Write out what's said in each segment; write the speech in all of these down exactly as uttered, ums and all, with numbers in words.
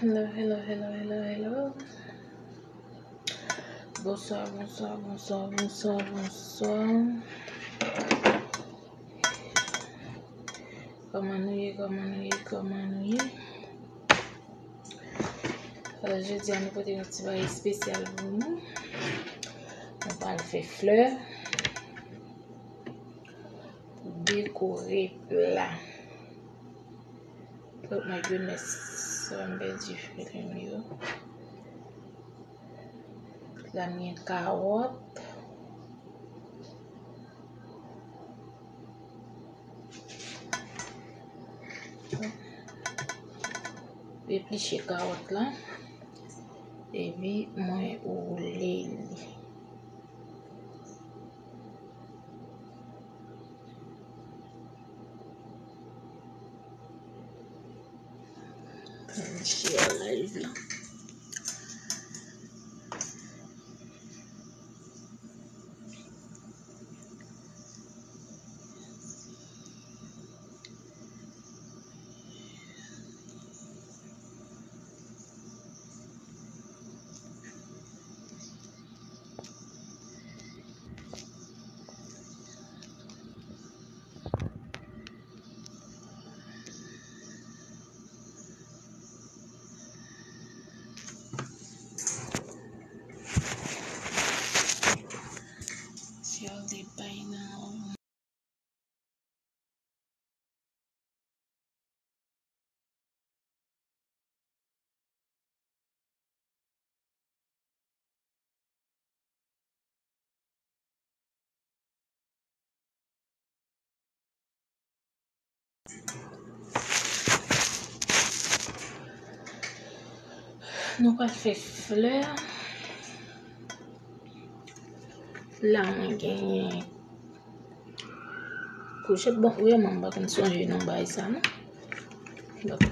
Hello, hello, hello, hello, hello. Bonswa, bonswa, bonswa, bonswa, bonswa. Kòman nou ye, kòman nou ye, kòman nou ye? Euh, jodi a, nou pote yon ti bagay espesyal pou nou. Nou pral fè flè pou dekore pla. Oh my goodness, sa m pèdi fè li yo. La m gen kawòt. Epliche kawòt la. Epi mwen woule li. Share live la. Share the page now. Nou pral fè flè. La mwen genyen kouchèt. Bon, vrèman, m pa konn sonje non bagay sa non. Bon.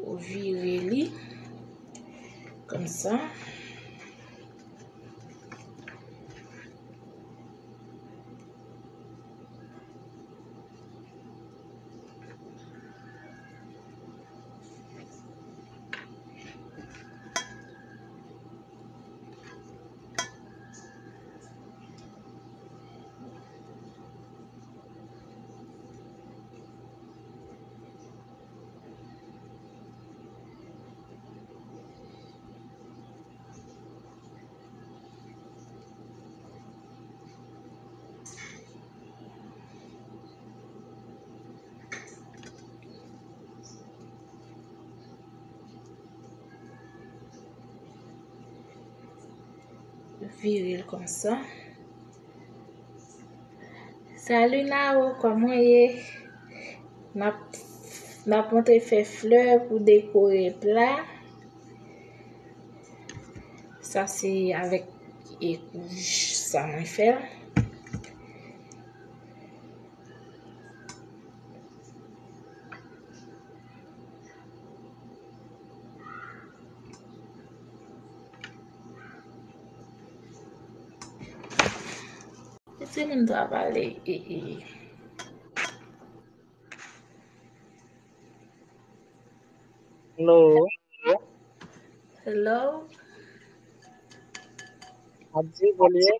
Ou vire li konsa. Vire l konsa. Salut Nao, kòman w ye? N ap, n ap montre fè flè pou dekore pla. Sa se avèk e wouj sa mwen fè l. Kite moun ta pale, e, e. Hello. Hello. Ap di Bolye.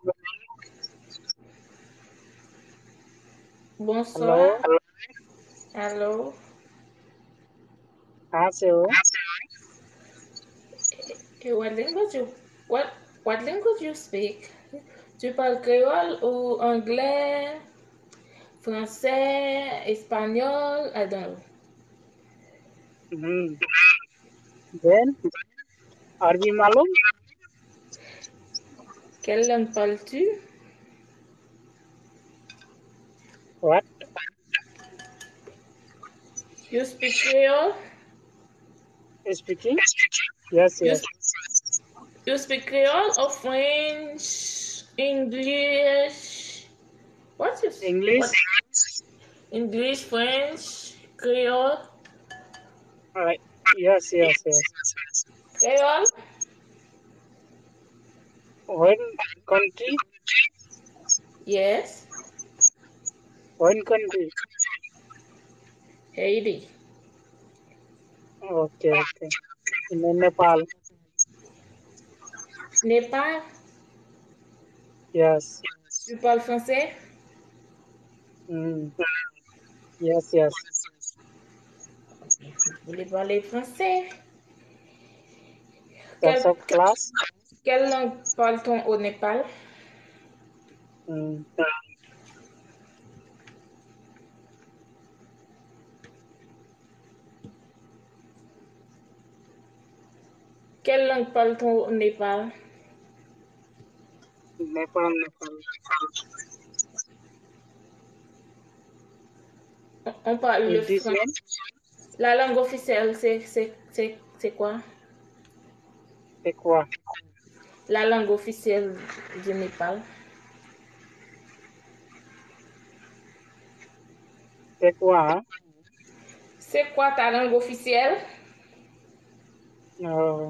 Bonswa. Hello. Hello. Ah, se ou? Eh, what language you, what, what language you speak? Tu parles créole ou anglais, français, espagnol? I don't know. Mhm. Then, are we Malum? Quelle langue parles-tu? What? You speak Creole? Speaking? Yes, you yes. Sp-, you speak Creole or French, English? What you s-, English? What? English, French, Creole. Alright. Yes, yes, yes. Creole? When country? Yes. When country? Haiti. Okay, okay. In Nepal. Nepal? Yes. Tu parles français? Mm. Yes, yes. Vous voulez parler français? What's up, class? Quelle langue parle-t-on au Népal? Mm. Quelle langue parle-t-on au Népal? Nepal, Nepal. On parle le français. La langue officielle, c'est, c'est, c'est, c'est quoi? C'est quoi? La langue officielle du Népal. C'est quoi, hein? C'est quoi ta langue officielle? Euh,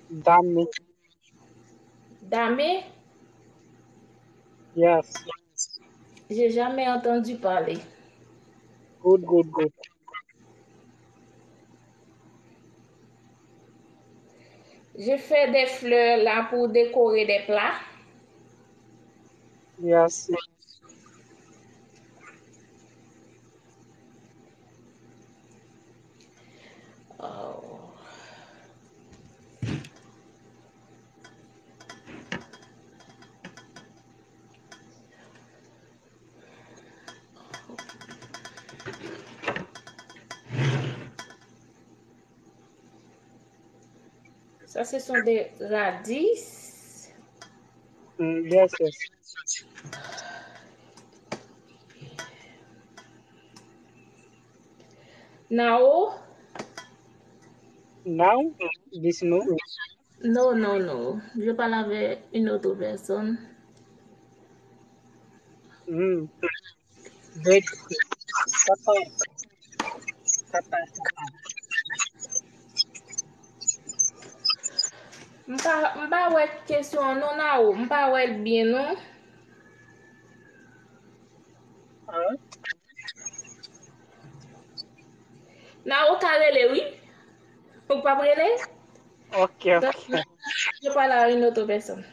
Dame. Dame? Yes. J'ai jamais entendu parler. Good, good, good. Je fais des fleurs là pour décorer des plats. Yes. Oh. Ça, ce sont des radis. Mm, yes, yes. Nao? Now, this no. Non, non, non. Je parle avec une autre personne. Mm. But, papa, papa, M pa, m pa wè kesyon an non, Nao. M pa wè l byen non. Hein? Nao ka rele, wi. Ou p ap rele? Ok, ok. Je parle à une autre personne.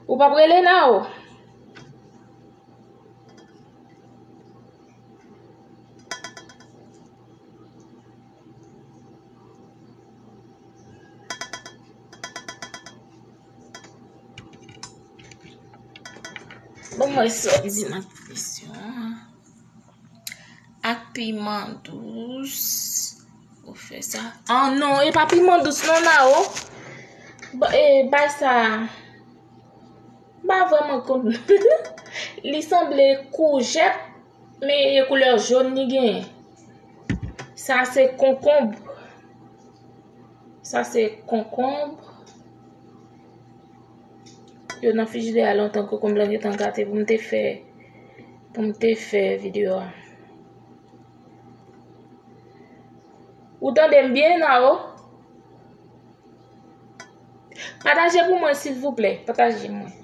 Ou p ap rele Nao? Bon, mwen sòti nan kesyon an. Ak piman dous. Ou fè sa. Ah non, e pa piman dous non, Nao. Ba, e, bay sa. M pa vrèman konn. Li sanble koujèt, men e koulè jòn li genyen. Sa se konkonb. Sa se konkonb. Yo nan frijidè a lontan, konkonb lan gentan gate pou m te fè, pou m te fè videyo a. Ou tande m byen, Nao? Pataje pou mwen, silvouplè. Pataje mwen.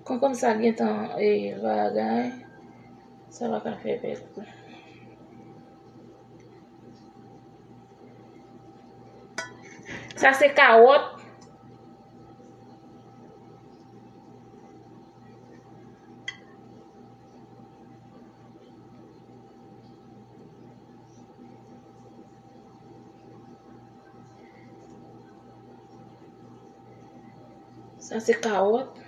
Konkonm sa gentan, e, bagay, sa pa ka fè pèt. Sa se kawòt. Sa se kawòt.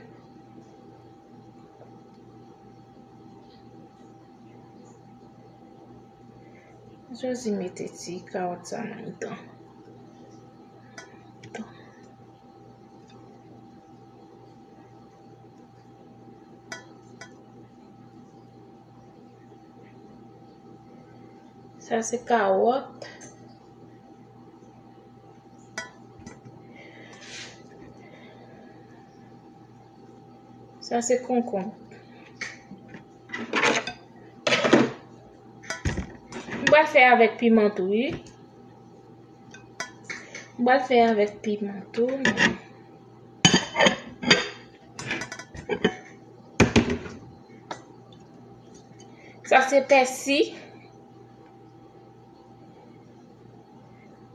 Chwazi mete ti kawòt sa nan mitan. Sa se kawòt. Sa se konkonb. M pral fè avèk piman tou, wi. M pral fè avèk piman tou. Sa se pèsi.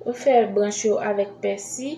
Ou fè branch yo avèk pèsi.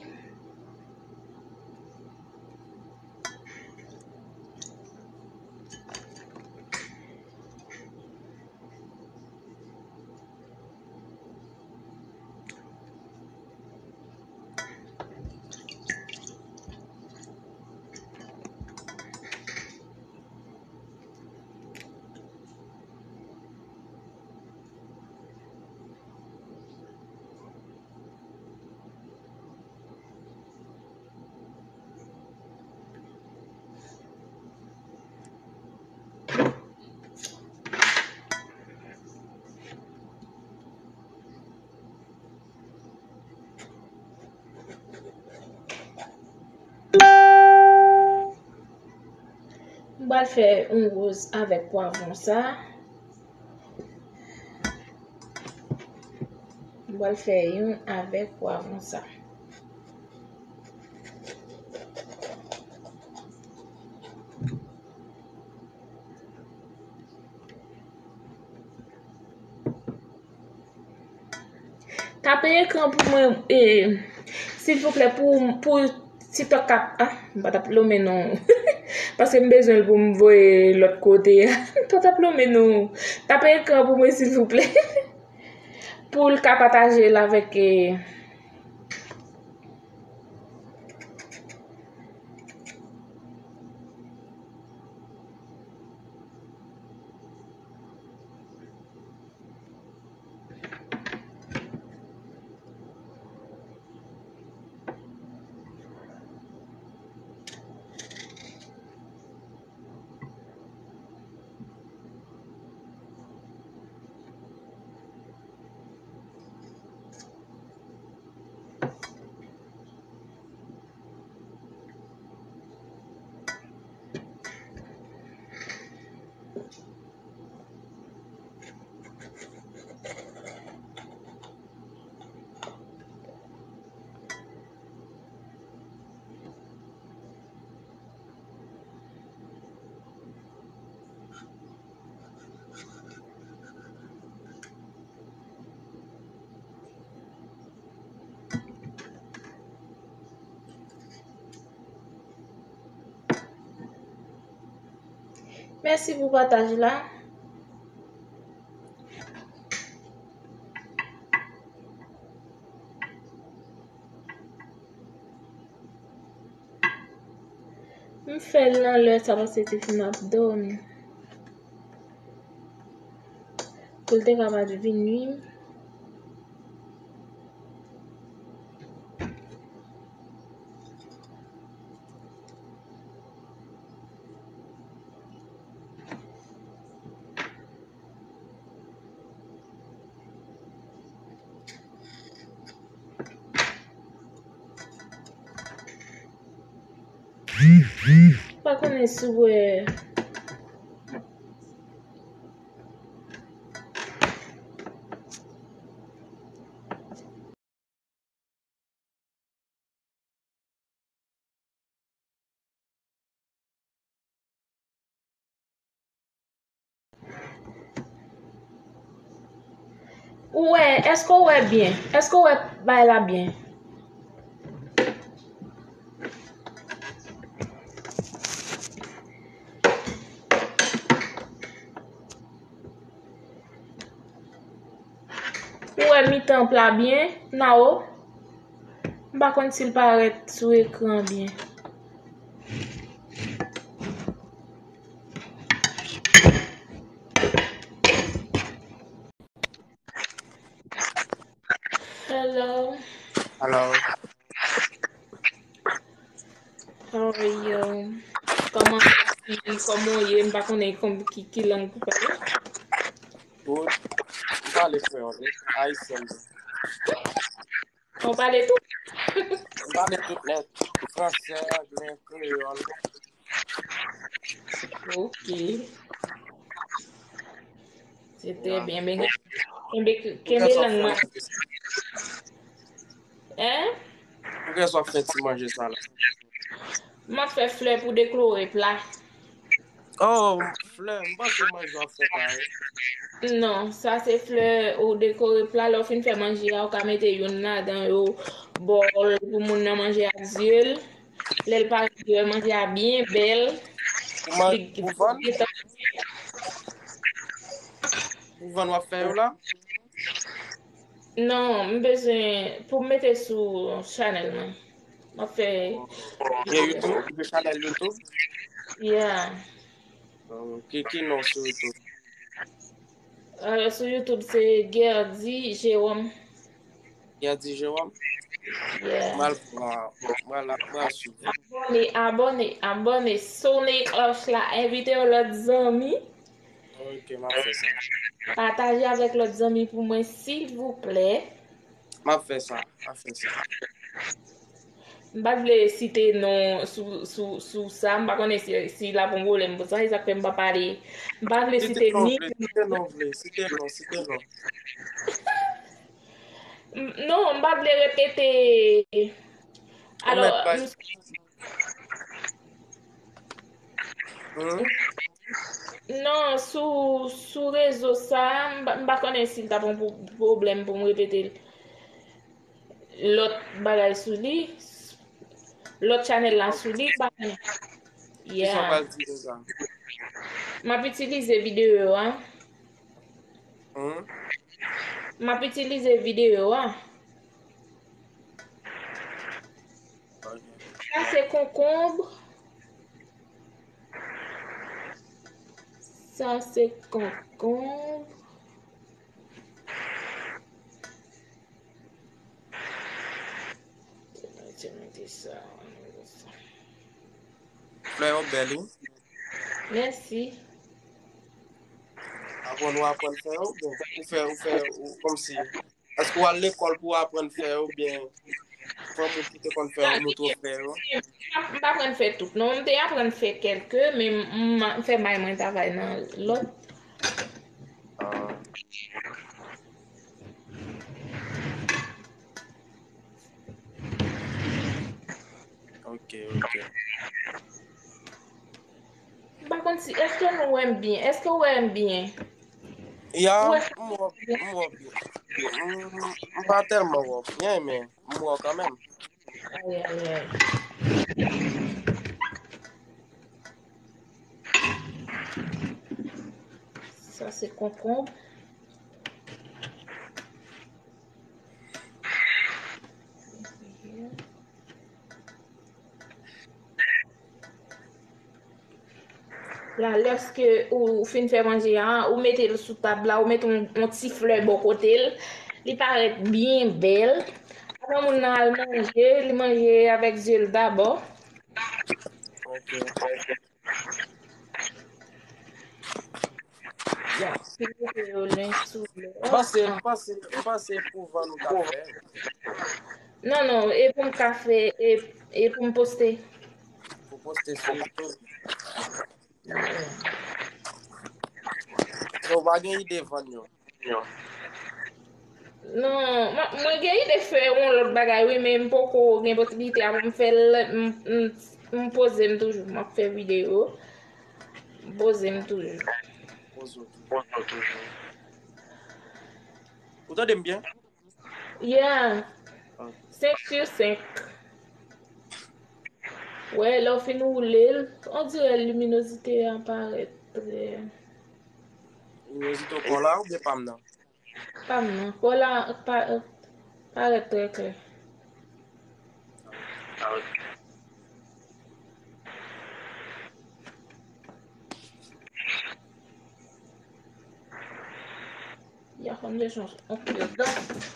M pral fè yon woz avèk pwavwon sa. M pral fè youn avèk pwavwon sa. Tape ekran pou mwen, e, silvouplè, pou, pou TikTok ka, ah, m pa t ap lonmen non. Paske m bezwen l pou m voye lòt kote a. M pa t ap lonmen non. Tape ekran pou mwen, silvouplè. Pou l ka pataje l avèk, e, Mèsi pou pataj la. M fè l nan lè sa paske Tifi ap dòmi. Pou l te kapab vin nwi m. Pa konnen si w wè. Ou wè, èske w wè byen? Èske w wè bagay la byen? Ou wè mitan pla byen, Nao? M pa konn si l parèt sou ekran byen. Hello. How are you? Kòman, kòman w ye? M pa konnen kòm, ki, ki lang ou pale. Good. M pale kreyòl, wi. Ayisyen m ye. Ou pale tout? M pale tout nèt. Fransè, anglè, kreyòl. Ok. Se trè byen. Men kenbe, kenbe lang mwen. Hein? Poukisa w ap fè ti manje sa la? M ap fè flè pou dekore pla. Oh, flè, m panse manje w ap fè la, wi. Non, sa se flè ou dekore pla, lè w fin fè manje a, ou ka mete youn ladan yo, ba w pou moun nan manje ak zye l. Lè l parèt, ou wè manje a byen bèl. Pou man-, li, pou vann? Pou vann w ap fè yo la? Non, m bezwen pou m mete sou chanèl mwen. M ap fè. Gen YouTube? Gen chanèl YouTube? Yeah. Oh, ki, ki non sou YouTube? Euh, sou YouTube, se Guerdy Jérôme. Guerdy Jérôme? Yeah. Mwen al pran, mwen al, mwen al swiv. Abòne, abòne, abòne, sone klòch la, envite yon lòt zanmi. Ok, m ap fè sa. Pataje avèk lòt zanmi pou mwen, silvouplè. M ap fè sa, m ap fè sa. M pa t vle site non sou, sou, sou sa, m pa konnen si, si l ap yon pwoblèm pou sa, e sa k fè m pa pale. M pa vle site non ni vle, site non vle, site non, site non. M-, non, m pa vle repete. Alò, m, hmm? Non, sou, sou rezo sa, m pa, m pa konnen si l t ap yon pwo-, pwoblèm pou m repete l. Lòt bagay sou li, lòt chanèl la sou li, m pa konnen. Kisa w pral di konsa? M ap itilize videyo a. Hmm? M ap itilize videyo a. Sa se konkonb. Sa se konkonb. Flè yo bèl, wi. Mèsi. Aprann, ou aprann fè yo, oubyen ou fè, ou fè, ou, kòmsi, èske w al lekòl pou w aprann fè yo, oubyen fanmi w ki te konn fè yo, montre w fè yo? M pa, m pa aprann fè tout, non. M te aprann fè kèlke, men m, m, m fè may mwen travay nan lòt. Ah. Ok, ok. M pa konn si, èske nou wè m byen? Èske w wè m byen? Ya, m wè w byen. M, m pa tèlman wè w byen, men m wè w kanmenm. Ay, ay, ay. Sa se konkonb. La, lèske ou, ou fin fè manje a, ou mete l sou tab la, ou mete yon, yon ti flè bò kote l, li parèt byen bèl. Avan moun nan al manje, li manje avèk zye l dabò. Ok. Ya, si w mete yo len sou lòt. M panse, m panse, m panse pou vann ou t ap fè. Non, non, e pou m ka fè, e, e pou m poste. Pou poste sou YouTube. So, ou pa gen ide vann yo? Non, mwen, mwen gen ide fè yon lòt bagay, wi, men m poko gen posiblite a pou m fè l, m, m, m poze m toujou, m ap fè videyo, m poze m toujou. Poze w toujou. Ou tande m byen? Yeah. Ok. Senk sou senk. Wè, lè w fin woule l, on dirè liminozite a parèt trè. Liminozite w pran la oubyen pa m nan? Pa m nan. Kò la pa, parèt trè klè. Ah, ok. Ya, fò m de chans. Ok, donk.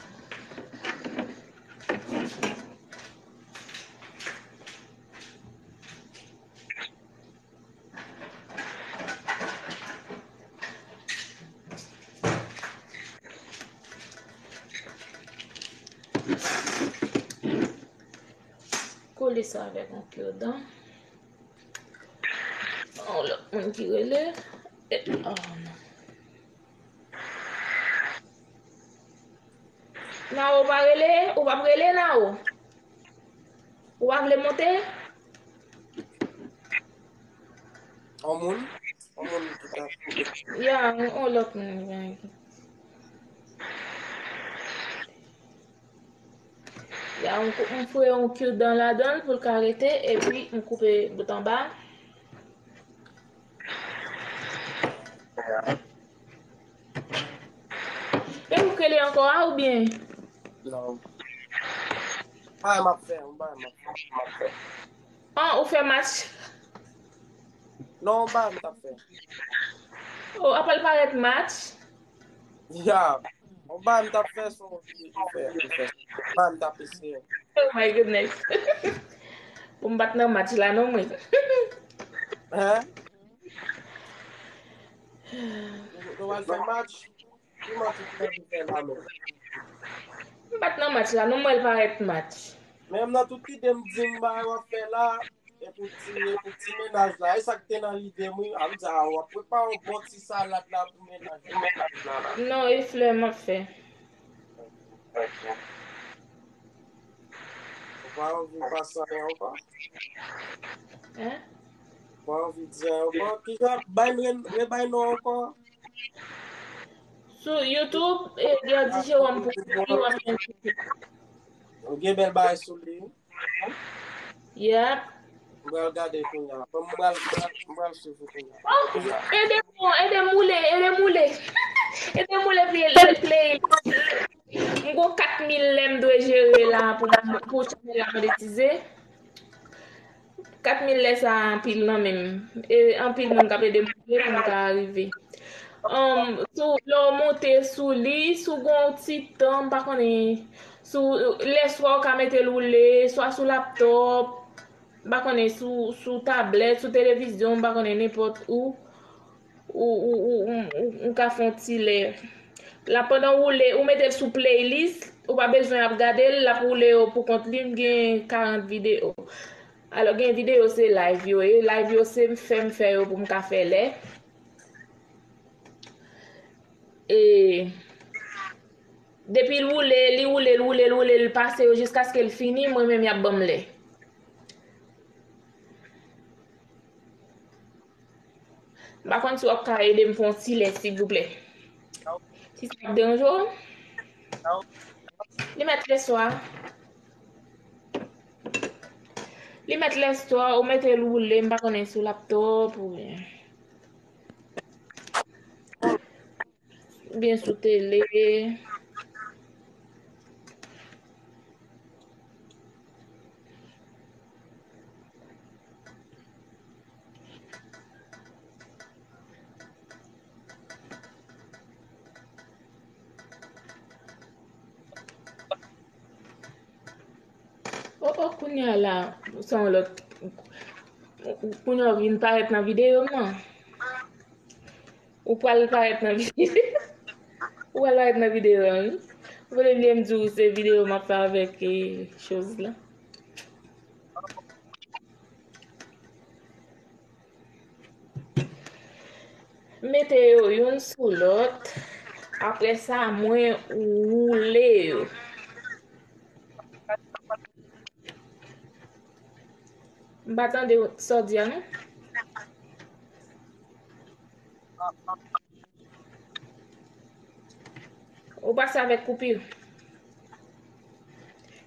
Kole sa avèk yon kyodan. Yon lòt moun ki rele. E, oh, non. Nao pa rele? Ou p ap rele, Nao? Ou pa vle monte? On moun? On moun ki ta. Ya, on lòt moun. Ya, m kou-, m foure yon kyodan ladan l pou l ka rete, epi m koupe bout anba. E ou kele ankò a oubyen? Non. Bagay m ap fè, yon bagay m ap fè, m ap fè. An, ou fè match? Non, yon bagay m t ap fè. Oh, apre l parèt match? Ya. Yon bagay m t ap fè, se yon vi m fè, m fè. Yon bagay m t ap eseye. Oh my goodness. Pou m pa t nan match la non mwen. Hein? Nou, nou al fè match? Ki match ou te anvi fè la menm? M pa t nan match la non, mwen l parèt match. Men m nan tout ide m di m bagay w ap fè la, e pou ti, e pou ti mennaj la. E sa k te nan lide m wi. A m di a w ap prepare yon bon ti salad la pou mennaj la. Non, e flè m ap fè. Ou pa anvi pase anyen ankò? Hein? Ou pa anvi di anyen ankò? Kijan, bay m re, rebay non ankò? Sou YouTube, e, Gerdy Jerome pou li w ap jwenn. Ou gen bèl bagay sou li. Yep. M pral gade kounye a. M pral, m pral swiv ou kounye a. Oh, ede m, ede m woule, ede m woule. Ede m woule play, play. M gon kat mil lè m dwe jere la pou, pou chanèl la monetize. Kat mil lè sa anpil nan men m. E anpil moun k ap ede m pou m ka rive. Um, sou, lè w monte sou li, si w gon ti tan, m pa konnen, sou, lè swa w ka mete l woule, swa sou laptòp, m pa konnen, sou, sou tablèt, sou televizyon, m pa konnen, nenpòt ou. Ou, ou, ou, ou, ou, ou ka fè yon ti lè. La, pandan w woule, ou mete l sou playlist, ou pa bezwen ap gade l, l ap woule yo pou kont li. M gen karant videyo. Alò, gen videyo se live yo ye. Live yo se m fè, m fè yo pou m ka fè lè. E depi l woule, li woule, l woule, l woule, l pase yo jiskaske l fini, mwen menm y ap ban m lè. M pa konn si w ap ka ede m pou yon ti lè, silvouplè. Si sa ap deranje w. Li mèt lèswa. Li mèt lèswa, ou mete l woule, m pa konnen sou laptòp oubyen. Oubyen sou tele. Oh, oh, kounye a la, se yon lòt. Kounye a w vin parèt nan videyo m nan. Ou pral parèt nan videyo. Ou pral parèt nan videyo a, wi. Ou vle byen m di w se videyo m ap fè avèk, eh, choz la. Mete yo youn sou lòt. Apre sa, mwen woule yo. M pa tande sa w di a, non. Ou pase avèk koupi.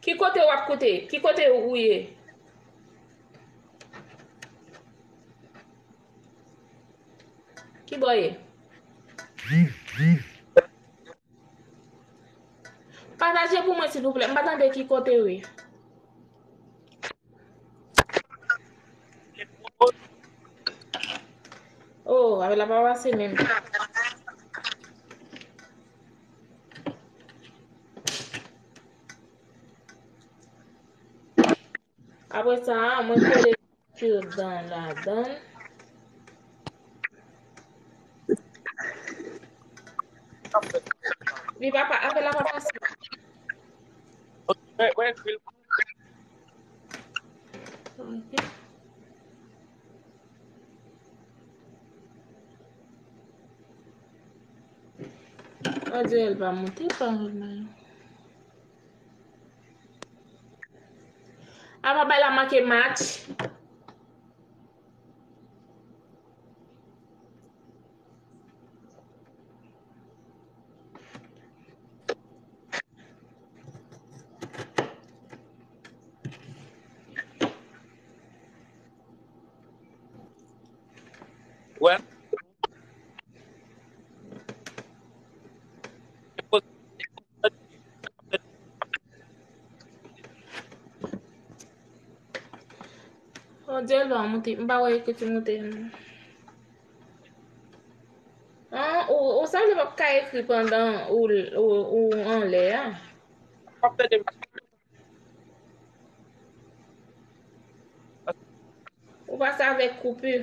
Ki kote w ap koute? Ki kote ou ye? Ki bò w ye? Pataje pou mwen, silvouplè. M pa tande ki kote w ye. Oh, avè l ap avanse menm. Apre sa, mwen kole kyodan ladan. Li pa, pa, apèl la pa pase. Mwen, mwen ekri l. Ok. On dirait l pa monte, pa mwen. Apa bay la manke match. Wè. On dirait l pa monte. M pa wè ekriti monte non. An, ou, ou sanble p ap ka ekri pandan ou, ou, ou anlè a. W ap tande m. Ou pase avèk koupi.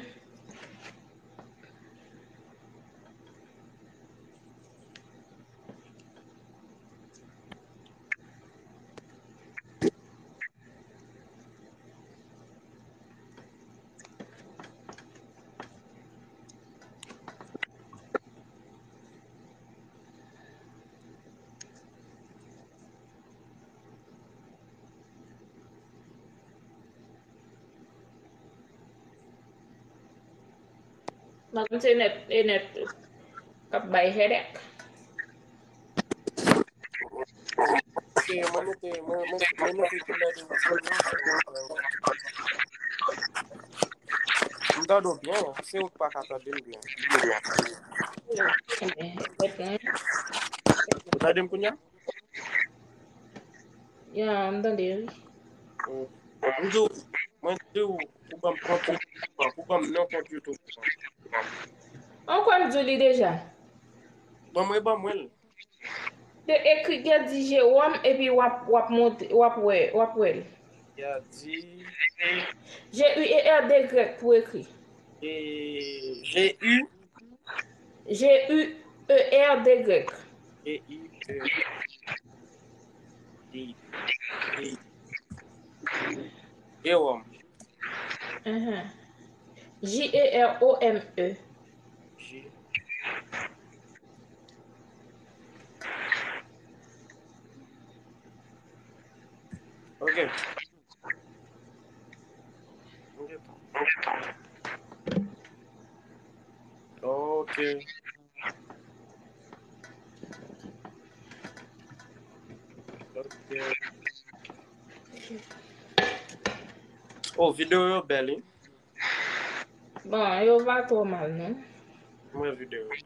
Mwen konn se nèt, e nèt k ap bay headache. Se mwen mete, mwen, mwen, mwen mete koulè de. M tande w byen, se ou k pa ka tande m byen. Ou tande m kounye a? Ya, m tande, wi. Mm. M di w, mwen di w, pou ban m kont YouTube, pou ban m non kont YouTube. An kwè m di w li deja. Ban mwen, ban mwen l. Te ekri Gerdy Jerome epi w ap, w ap monte, w ap wè, w ap wè l. Gerdy. G U E R D Y pou ekri. E, G U. G U E R D Y. G U E R D Y. Jerome. Mhm. J E R O M E. J. Ok. Ok. Ok. Oh, videyo yo bèl, wi. Bon, yo pa twò mal, non. Mwen videyo yo bèl.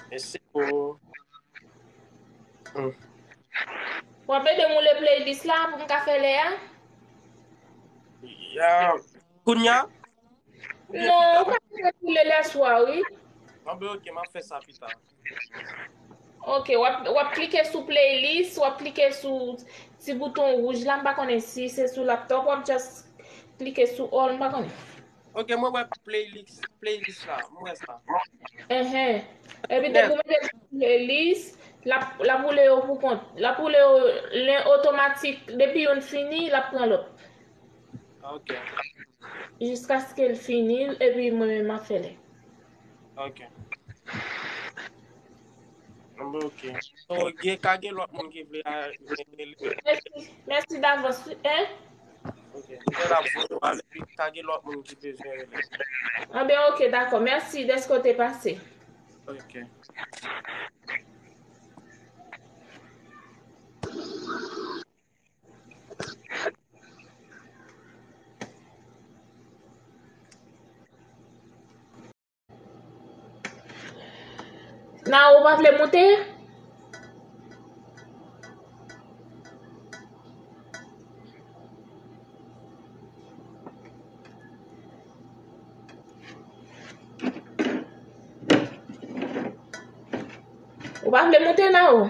Mèsi pou. Hmm. W ap ede m woule playlist la pou m ka fè lè a? Ya. Kounya? Non, ou ka fè pou lè lè swa, wi. Anben, ok, m ap fè sa pita. Ok, w ap, w ap klike sou playlist, w ap klike sou ti bouton wouj la, m pa konnen si se sou laptop, w ap just klike sou all, m pa konnen. Ok, mwen wè playlist, playlist la, mwen wè sa. Enhen. Epi depi w mete sou playlist, l ap, l ap woule yo pou kont. L ap woule yo len otomatik. Depi youn fini, l ap pran lòt. Ok. Jiskaske l fini, epi mwen menm m ap fè lè. Ok. Anben, ok. So, gen, ka gen lòt moun ki vle a, vle rele. Mèsi, mèsi davans, wi, en? Ok. Mwen la voye w ale, epi ka gen lòt moun ki bezwen rele. Anben, ok, dakò. Mèsi dèske w te pase. Ok. Nan, ou pa vle moute? Ou pa vle moute, Nao?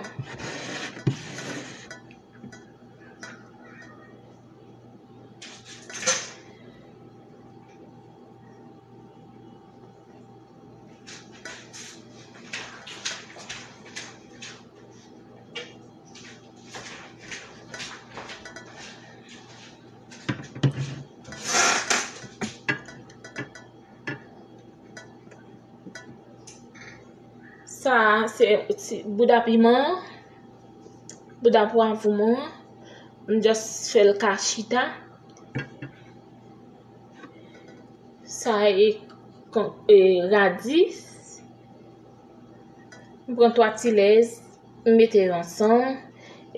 Sa a se, se bouda piman an, bouda pwavwon an. M just fè l ka chita. Sa e, e radis. M pran twa ti lèz, m mete yo ansanm,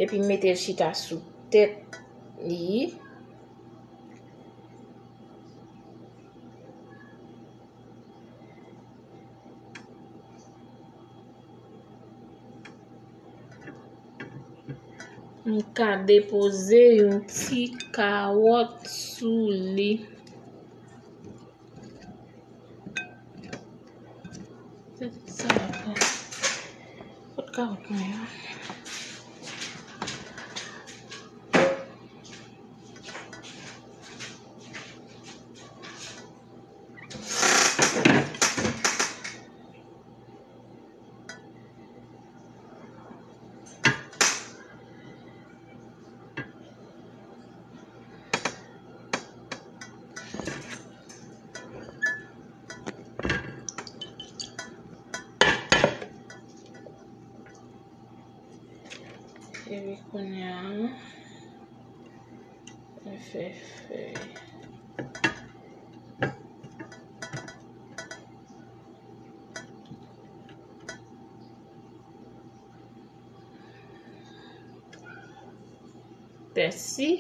epi m mete l chita sou tèt li. M ka depoze yon ti kawòt sou li. Se tout sa m ap fè. Kot kawòt mwen an? Epi kounye a, mwen fè fèy. Pèsi.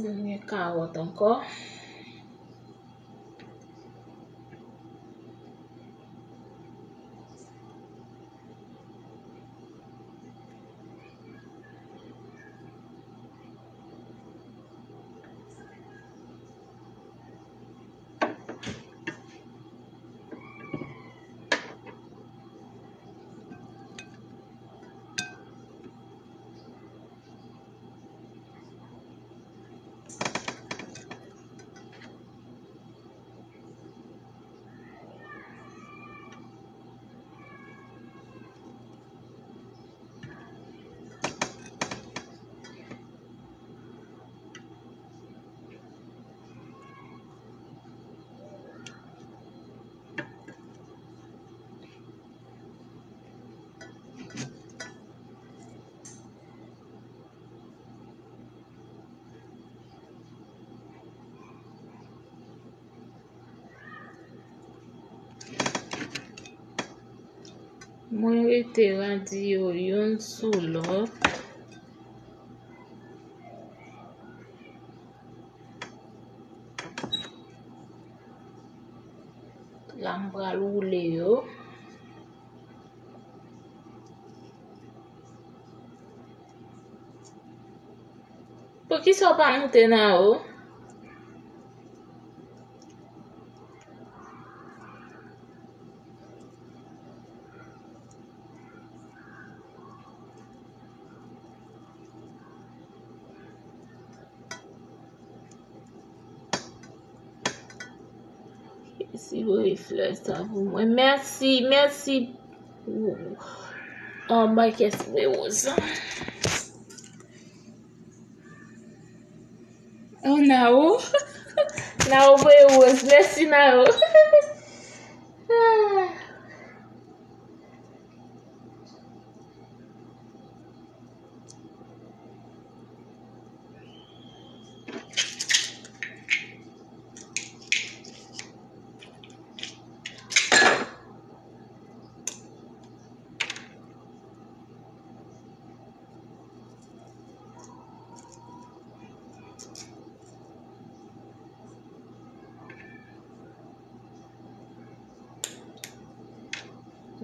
Dènye kawòt ankò. Mwen rete radi yo youn sou lòt. La m pral woule yo. Poukisa w pa moute nan wo? Kèsi voye flè sa pou mwen. Mèsi, mèsi. Oh, oh my, kèsi voye woz sa. Oh, Nao. Nao voye woz. Mèsi, Nao. Ah.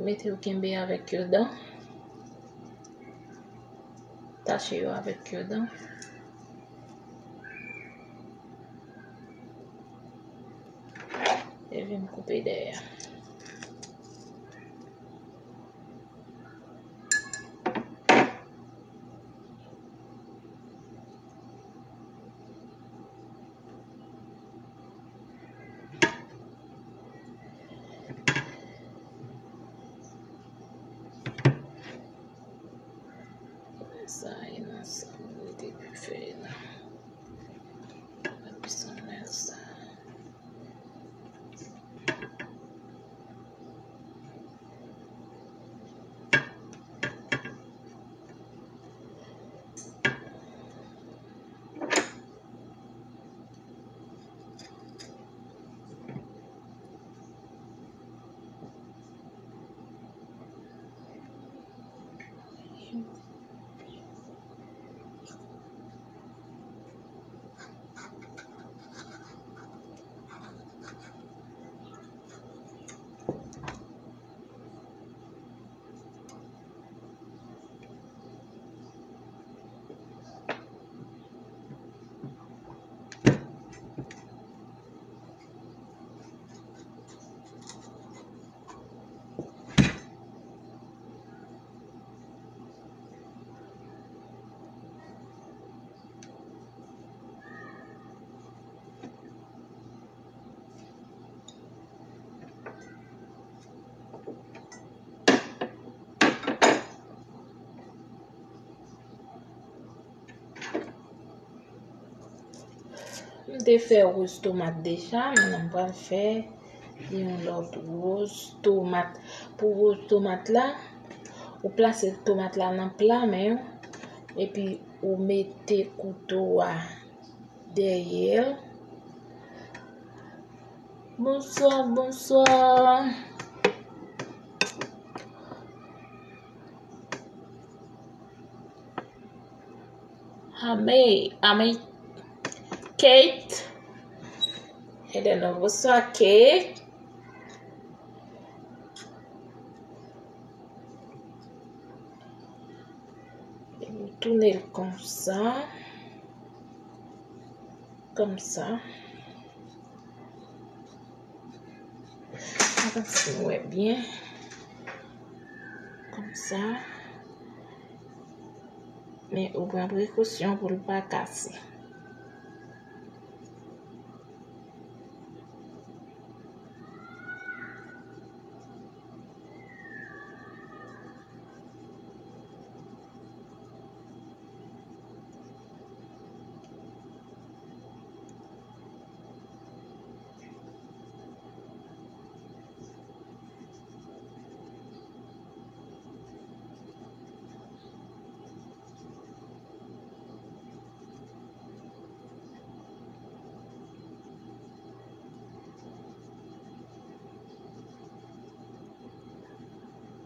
Mete yo kenbe avèk kyodan. Tache yo avèk kyodan. Epi m koupe dèyè. sa. M te fè woz tomat deja, men m pral fè yon lòt woz tomat. Pou woz tomat la, ou plase tomat la nan pla men w, epi ou mete kouto a dèyè l. Bonswa, bonswa. Ame, ame, Kate. Hello, bonswa, Kate. Epi tounen l konsa. Konsa. Atann si nou wè byen. Konsa. Men ou pran prekosyon pou l pa kase.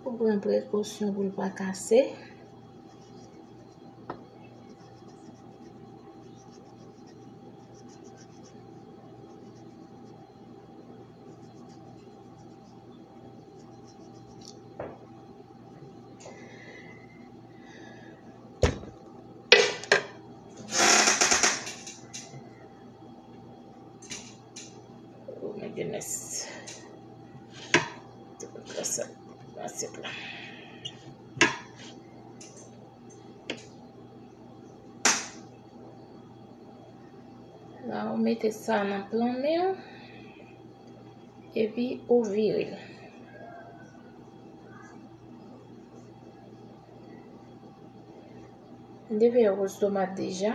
Ou pran prekosyon pou l pa kase. Oh my goodness. Asyèt la. La, ou mete sa nan plan men w, epi ou vire l. M te fè woz tomat deja.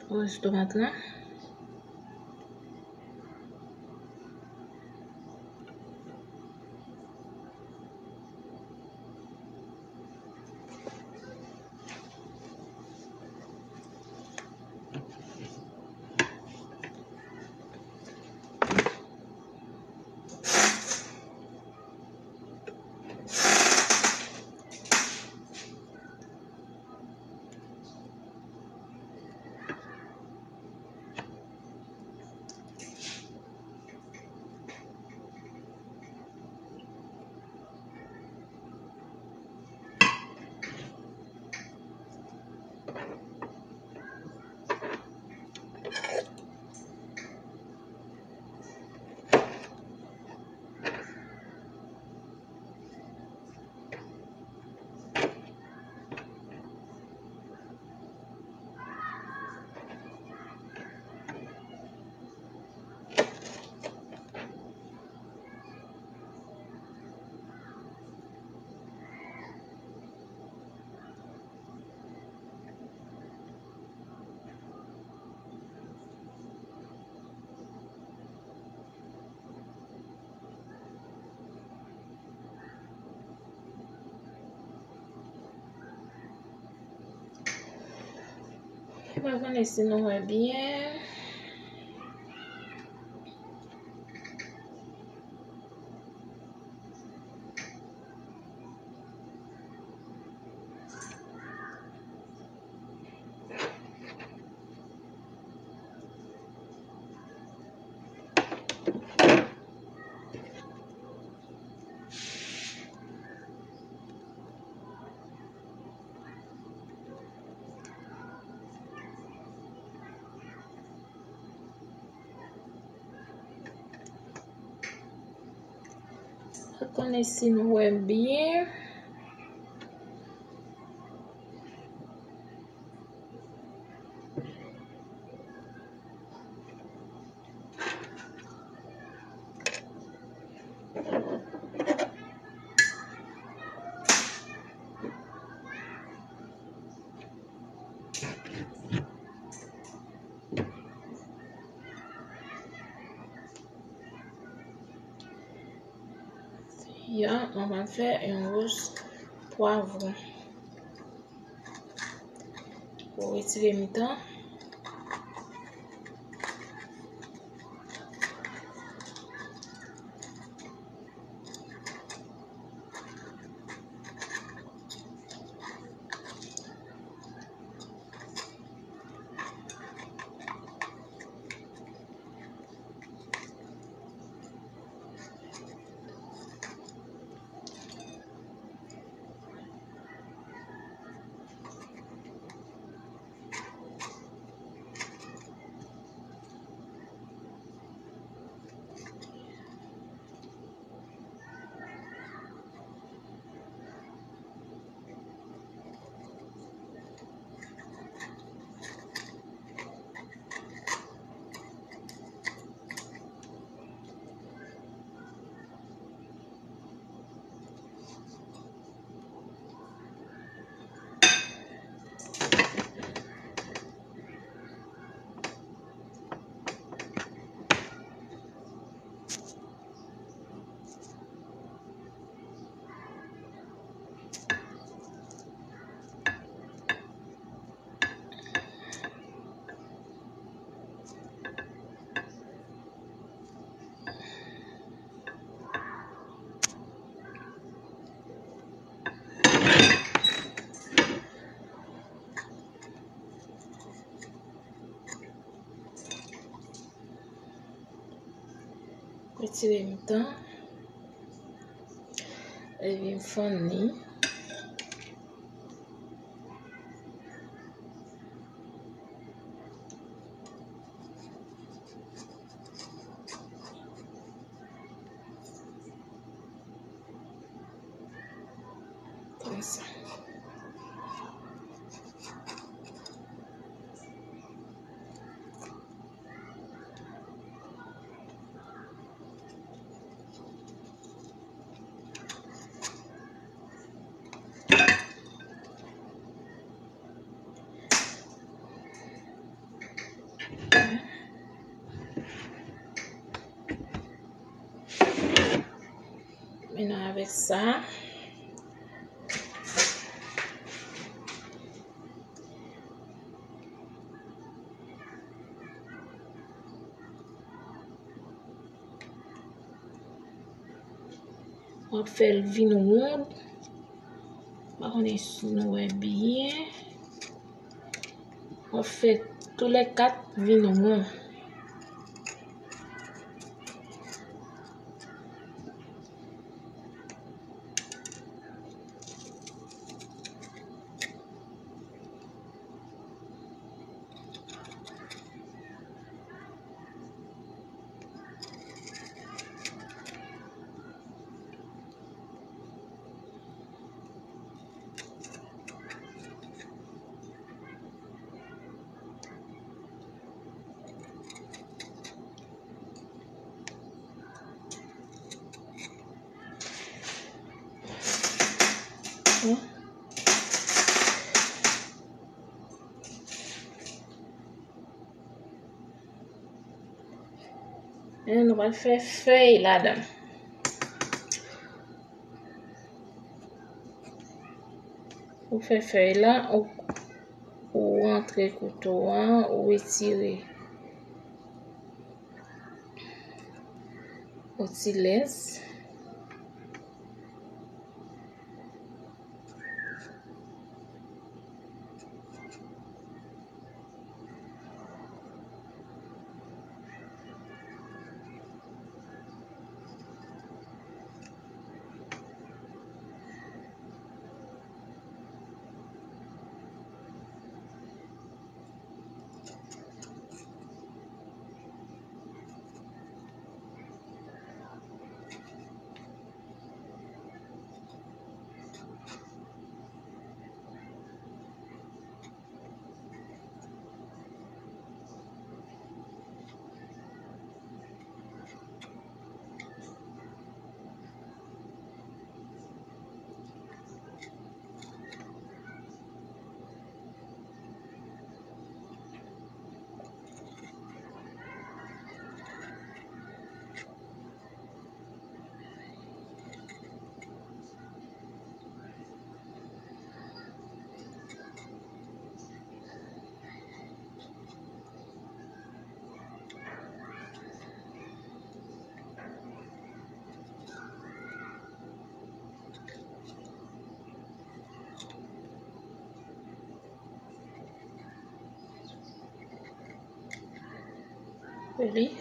Woz tomat la. Mwen konnen si nou wè byen. Konnen si nou wè m byen. Ya, mwen pral fè yon wous pwavwon. Ou retire mitan. Retire mitan. Epi m fann li. Konsa. Mennen avèk sa. W ap fè l vin won. M pa konnen si nou wè byen. W ap fè toulèkat vin won. E nou pral fè fèy ladan. Ou fè fèy la, ou, ou Antre kouto a, ou retire otilèz. Ready?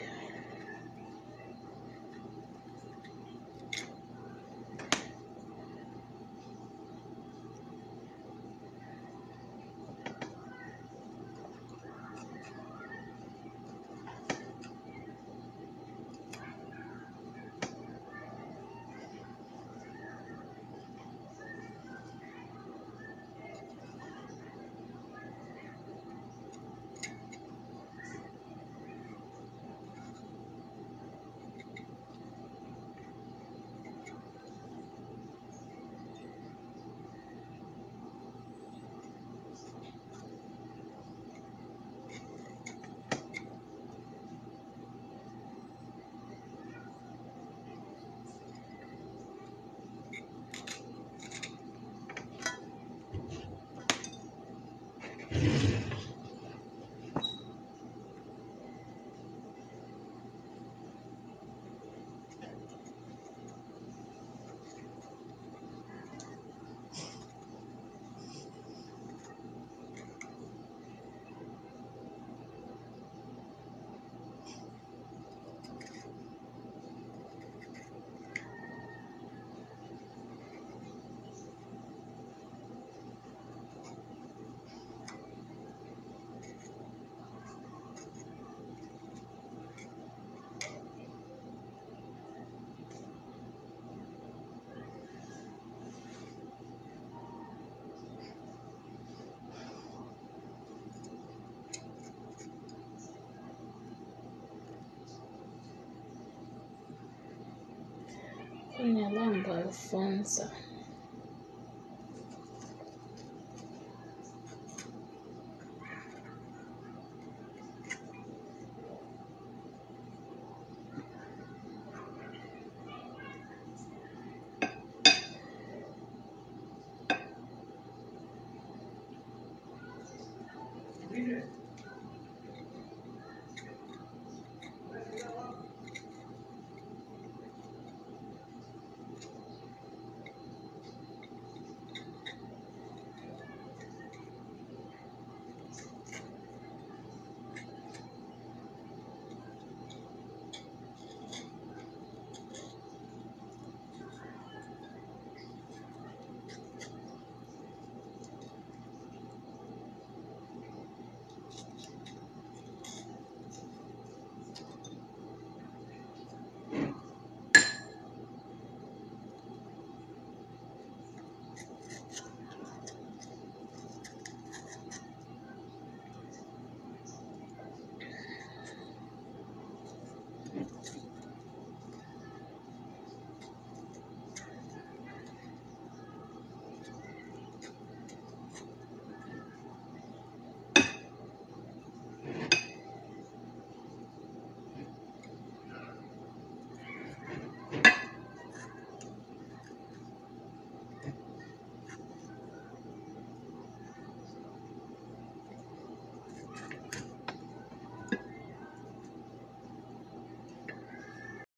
Kounye a la, m pral fann sa.